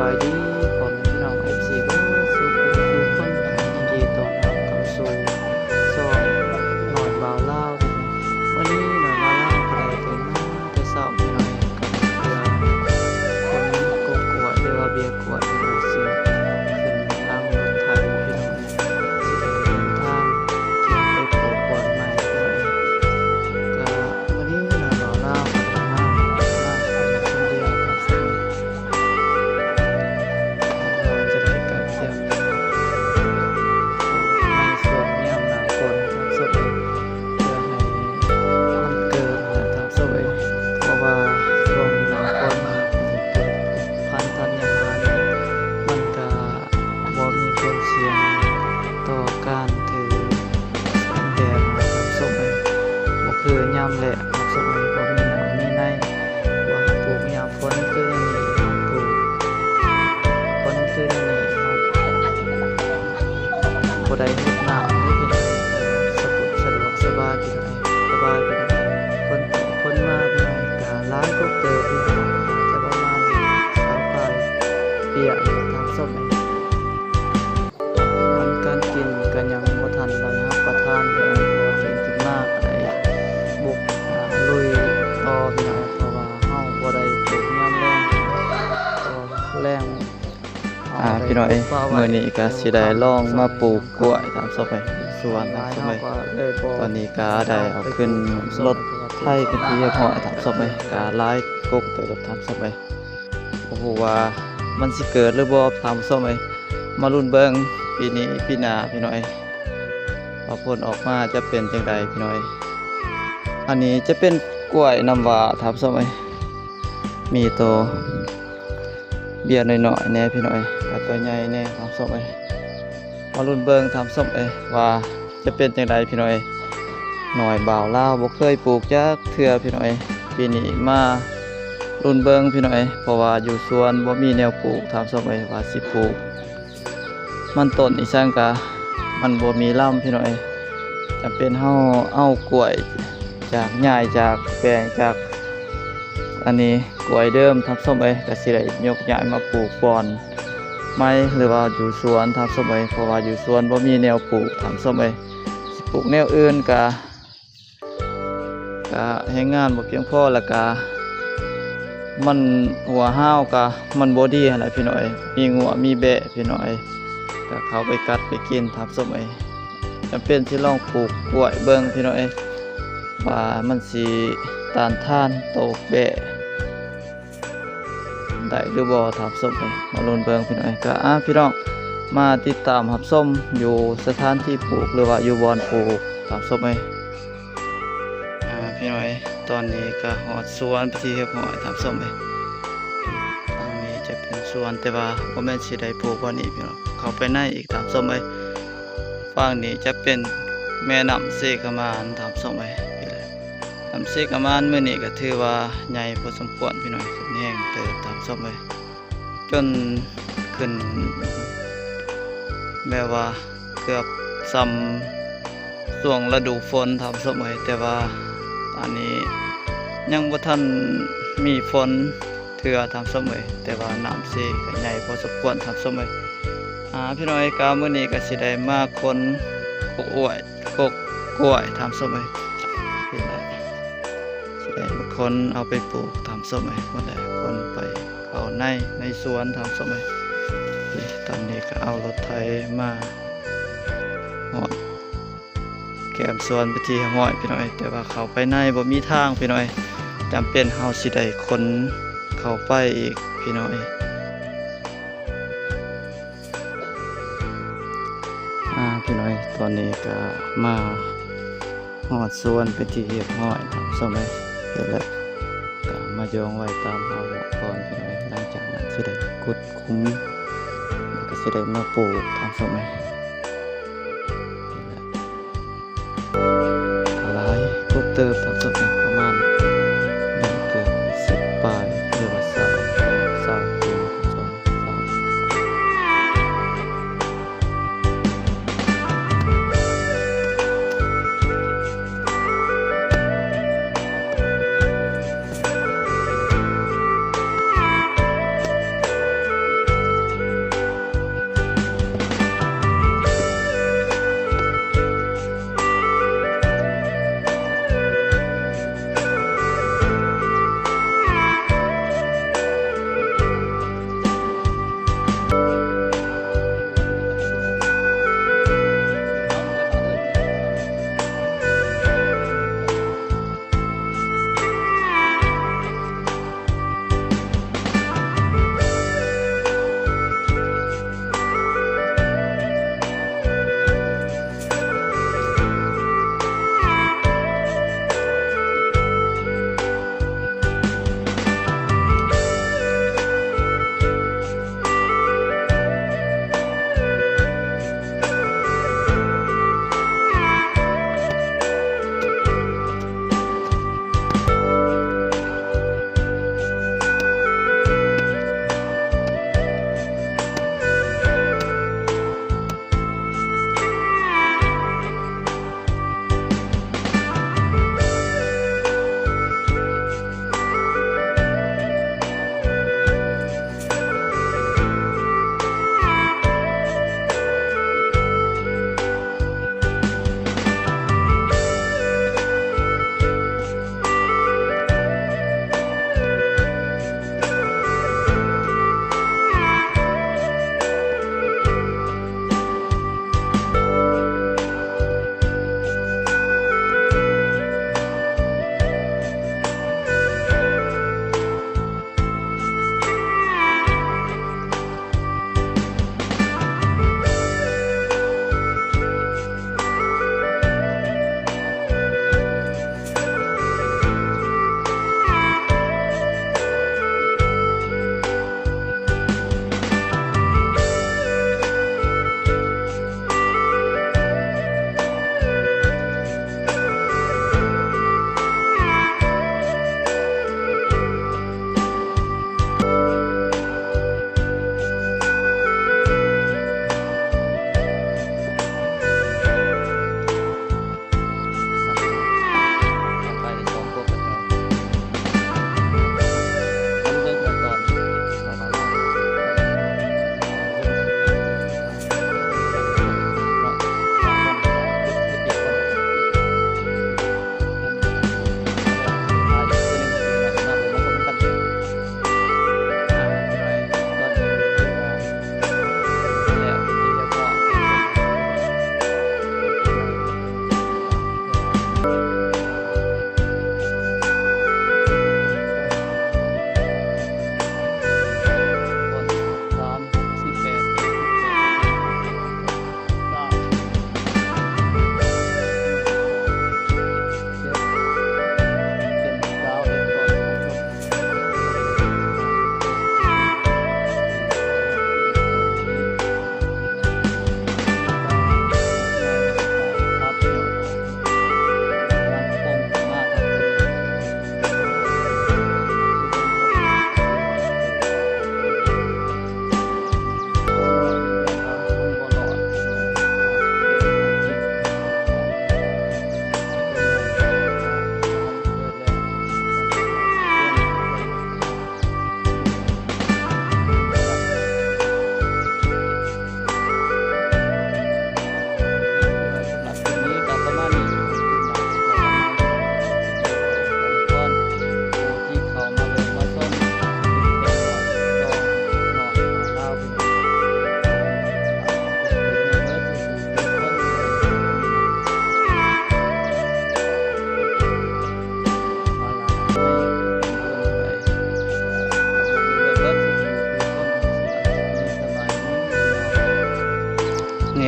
ສະບາຍດີພໍ່ແມ່ພີ່ນ້ອງ ເອັຟຊີ ເບິດສູ່ຜູ້ສູ່ຄົນ ຍິນດີຕ້ອນຮັບເຂົ້າສູ່ຊ່ອງນ້ອຍບ່າວລາວ. ມື້ນີ້ນ້ອຍບ່າວລາວກໍໄດ້ຕື່ນມາແຕ່ເຊົ້າພີ່ນ້ອງ ກັບເຮືອຂົນກົກກ້ວຍ ຫຼືວ່າເບ້ຍກ້ວຍ ພີ່ນ້ອງ ຊິຂຶ້ນຫຼັງລົດໄຖພີ່ນ້ອງ ຊິໄດ້ເດີນທາງ ກຽມໄປປູກບ່ອນໃໝ່ພີ່ນ້ອງ. ກະມື້ນີ້ນ້ອຍບ່າວລາວກໍໄດ້ມາ ມາຄົນດຽວກັບ ຈະໄດ້ກະກຽມໃນຊ່ວງຍາມໜ້າຝົນ ທ່ານຜູ້ຊົມເອີຍ ເພື່ອໃຫ້ມັນເກີດນະ ທ່ານຜູ້ຊົມເອີຍ ເພາະວ່າຊ່ວງໜ້າຝົນ ພືດພັນທັນຍາຫານ ມັນກະບໍ່ມີຄວາມສ່ຽງຕໍ່ການຖືກແດດນະ ທ່ານຜູ້ຊົມເອີຍ ບໍ່ຄືຍາມແລ້ງ ທ່ານຜູ້ຊົມເອີຍ ບໍ່ມີນ້ຳມີໃນ ວ່າປູກຍາມ ຝົນຄືແນວນີ້ ປູກ ຝົນຄືແນວນີ້ ບໍ່ໄດ້ຫົດນ້ຳເດ້ພີ່ນ້ອງ ສະດວກ ສະດວກສະບາຍພີ່ນ້ອງ ສະບາຍພີ່ນ້ອງ. ຝົນຕົກຝົນມາພີ່ນ້ອງ ກະຫຼາຍກົກເຕີບພີ່ນ້ອງ ອາດຈະປະມານຊາວປາຍປຽກ ທ່ານຜູ້ຊົມເອີຍ. ອາຫານການກິນກະຍັງບໍ່ທັນໄດ້ຮັບປະທານເທື່ອ ເພາະວ່າຕື່ນຂຶ້ນມາກະໄດ້ບຸກ ອາ ລຸຍຕໍ່ພີ່ນ້ອງ ເພາະວ່າເຮົາບໍ່ໄດ້ປູກຍາມແລງ ເພາະວ່າແລງ ອາ ພີ່ນ້ອງເອີຍ ມື້ນີ້ກະຊິໄດ້ລອງມາປູກກ້ວຍ ຕາມຊອກໄປສວນ ຕາມຊອກໄປ. ຕອນນີ້ກະໄດ້ເອົາຂຶ້ນລົດໄຖເປັນທີ່ຮຽບຮ້ອຍ ຕາມຊອກໄປ ກະຫຼາຍກົກເຕີບ ຕາມຊອກໄປ. ບໍ່ຮູ້ວ່າມັນຊິເກີດຫຼືບໍ່ ທ່ານຜູ້ຊົມເອີຍ ມາລຸ້ນເບິ່ງປີນີ້ປີໜ້າພີ່ນ້ອງເອີຍ ວ່າຜົນອອກມາຈະເປັນຈັ່ງໃດພີ່ນ້ອງເອີຍ. ອັນນີ້ຈະເປັນກ້ວຍນ້ຳຫວ້າ ທ່ານຜູ້ຊົມເອີຍ ມີໂຕເບ້ຍນ້ອຍໆແດ່ພີ່ນ້ອງເອີຍ ກັບໂຕໃຫຍ່ແດ່ ທ່ານຜູ້ຊົມເອີຍ. ມາລຸ້ນເບິ່ງ ທ່ານຜູ້ຊົມເອີຍ ວ່າຈະເປັນຈັ່ງໃດພີ່ນ້ອງເອີຍ. ນ້ອຍບ່າວລາວບໍ່ເຄີຍປູກຈັກເທື່ອພີ່ນ້ອງເອີຍ ປີນີ້ມາລຸ້ນເບິ່ງພີ່ນ້ອງເອີຍ ເພາະວ່າຢູ່ສວນບໍ່ມີແນວປູກ ທ່ານຜູ້ຊົມເອີຍ ວ່າຊິປູກມັນຕົ້ນອີ່ສັງກະມັນບໍ່ມີລຳພີ່ນ້ອງເອີຍ. ຈຳເປັນເຮົາເອົາກ້ວຍຈາກ ຍ້າຍຈາກແປງ ຈາກ ອັນນີ້ກ້ວຍເດີມ ທ່ານຜູ້ຊົມເອີຍ ກະຊິໄດ້ຍົກຍ້າຍມາປູກບ່ອນໃໝ່ ຫຼືວ່າຢູ່ສວນ ທ່ານຜູ້ຊົມເອີຍ ເພາະວ່າຢູ່ສວນບໍ່ມີແນວປູກ ທ່ານຜູ້ຊົມເອີຍ. ຊິປູກແນວອື່ນກະ ກະແຮງງານບໍ່ພຽງພໍ ແລ້ວກະມັນຫົວຮາວກະມັນບໍ່ດີຫັ້ນແຫຼະພີ່ນ້ອງເອີຍ ມີງົວມີແບ້ພີ່ນ້ອງເອີຍ ກະເຂົາໄປກັດໄປກິນ ທ່ານຜູ້ຊົມເອີຍ. ຈຳເປັນຊິລອງປູກກ້ວຍເບິ່ງພີ່ນ້ອງເອີຍ ວ່າມັນຊິຕ້ານທານໂຕແບ້ໄດ້ຫຼືບໍ່ ທ່ານຜູ້ຊົມເອີຍ. ມາລຸ້ນເບິ່ງພີ່ນ້ອງເອີຍ ກະ ອາ ພີ່ນ້ອງມາຕິດຕາມຮັບຊົມຢູ່ສະຖານທີ່ປູກ ຫຼືວ່າຢູ່ບ່ອນປູກ ທ່ານຜູ້ຊົມເອີຍ. ອາ ພີ່ນ້ອງເອີຍ ຕອນນີ້ກະຮອດສວນເປັນທີ່ຮຽບຮ້ອຍ ທ່ານຜູ້ຊົມເອີຍ. ທາງນີ້ຈະເປັນສວນ ແຕ່ວ່າບໍ່ແມ່ນຊິໄດ້ປູກບ່ອນນີ້ພີ່ນ້ອງ ເຂົ້າໄປໃນອີກ ທ່ານຜູ້ຊົມເອີຍ. ຝັ່ງນີ້ຈະເປັນແມ່ນ້ຳເຊກະໝານ ທ່ານຜູ້ຊົມເອີຍ. ນ້ຳເຊກະໝານມື້ນີ້ກະຖືວ່າໃຫຍ່ພໍສົມຄວນພີ່ນ້ອງ ຂຶ້ນແຮງເຕີບ ທ່ານຜູ້ຊົມເອີຍ ຈົນຂຶ້ນແບບວ່າເກືອບສ່ຳຊ່ວງລະດູຝົນ ທ່ານຜູ້ຊົມເອີຍ. ແຕ່ວ່າອັນນີ້ຍັງບໍ່ທັນມີຝົນເທື່ອ ທ່ານຜູ້ຊົມເອີຍ ແຕ່ວ່ານ້ຳເຊກະໃຫຍ່ພໍສົມຄວນ ທ່ານຜູ້ຊົມເອີຍ. ອາ ພີ່ນ້ອງເອີຍ ກະມື້ນີ້ກະຊິໄດ້ມາຂົນກົກອ້ວຍ ກົກກ້ວຍ ທ່ານຜູ້ຊົມເອີຍ. ນີ້ແຫຼະ ຊິໄດ້ມາຂົນເອົາໄປປູກ ທ່ານຜູ້ຊົມເອີຍ. ໝົດແລ້ວ ຂົນໄປເຂົ້າໃນ ໃນສວນ ທ່ານຜູ້ຊົມເອີຍ. ນີ້ ຕອນນີ້ກະເອົາລົດໄຖມາຮອດແຄມສວນເປັນທີ່ຮຽບຮ້ອຍພີ່ນ້ອງເອີຍ ແຕ່ວ່າເຂົ້າໄປໃນບໍ່ມີທາງພີ່ນ້ອງເອີຍ ຈຳເປັນເຮົາຊິໄດ້ຂົນເຂົ້າໄປອີກພີ່ນ້ອງເອີຍ. ອາ ພີ່ນ້ອງເອີຍ ຕອນນີ້ກະມາຮອດສວນເປັນທີ່ຮຽບຮ້ອຍ ທ່ານຜູ້ຊົມເອີຍ. ເຫັນແລ້ວກະມາຢອງໄວ້ຕາມເຮົາກ່ອນພີ່ນ້ອງເອີຍ. ຫຼັງຈາກນັ້ນຊິໄດ້ຂຸດຂຸມ ແລ້ວກະຊິໄດ້ມາປູກ ທ່ານຜູ້ຊົມເອີຍ. ຫຼາຍກົກເຕີບ ປະມານແມ່ນເກືອບສິບປາຍ ຫຼືວ່າຊາວ ຊາວ ສອງ ສາມ.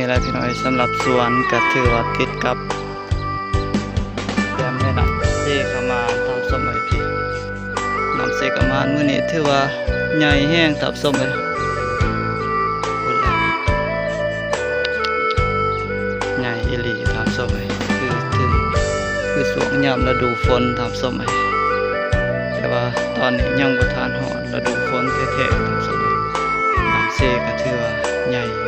ແລ້ວພີ່ນ້ອງເອີຍ ສຳລັບສວນກໍຖືວ່າຕິດກັບແຄມແມ່ນ້ຳເຊກະມານ ທ່ານຜູ້ຊົມເອີຍ. ນ້ຳເຊກະມານມື້ນີ້ຖືວ່າໃຫຍ່ແຮງ ທ່ານຜູ້ຊົມເອີຍ ພຸ້ນລະ ໃຫຍ່ອີ່ຫຼີ ທ່ານຜູ້ຊົມເອີຍ. ຄື ຄື ຄືຊ່ວງຍາມລະດູຝົນ ທ່ານຜູ້ຊົມເອີຍ ແຕ່ວ່າຕອນນີ້ຍັງບໍ່ທັນຮອດລະດູຝົນແທ້ໆ ທ່ານຜູ້ຊົມເອີຍ. ນ້ຳເຊກະຖືວ່າໃຫຍ່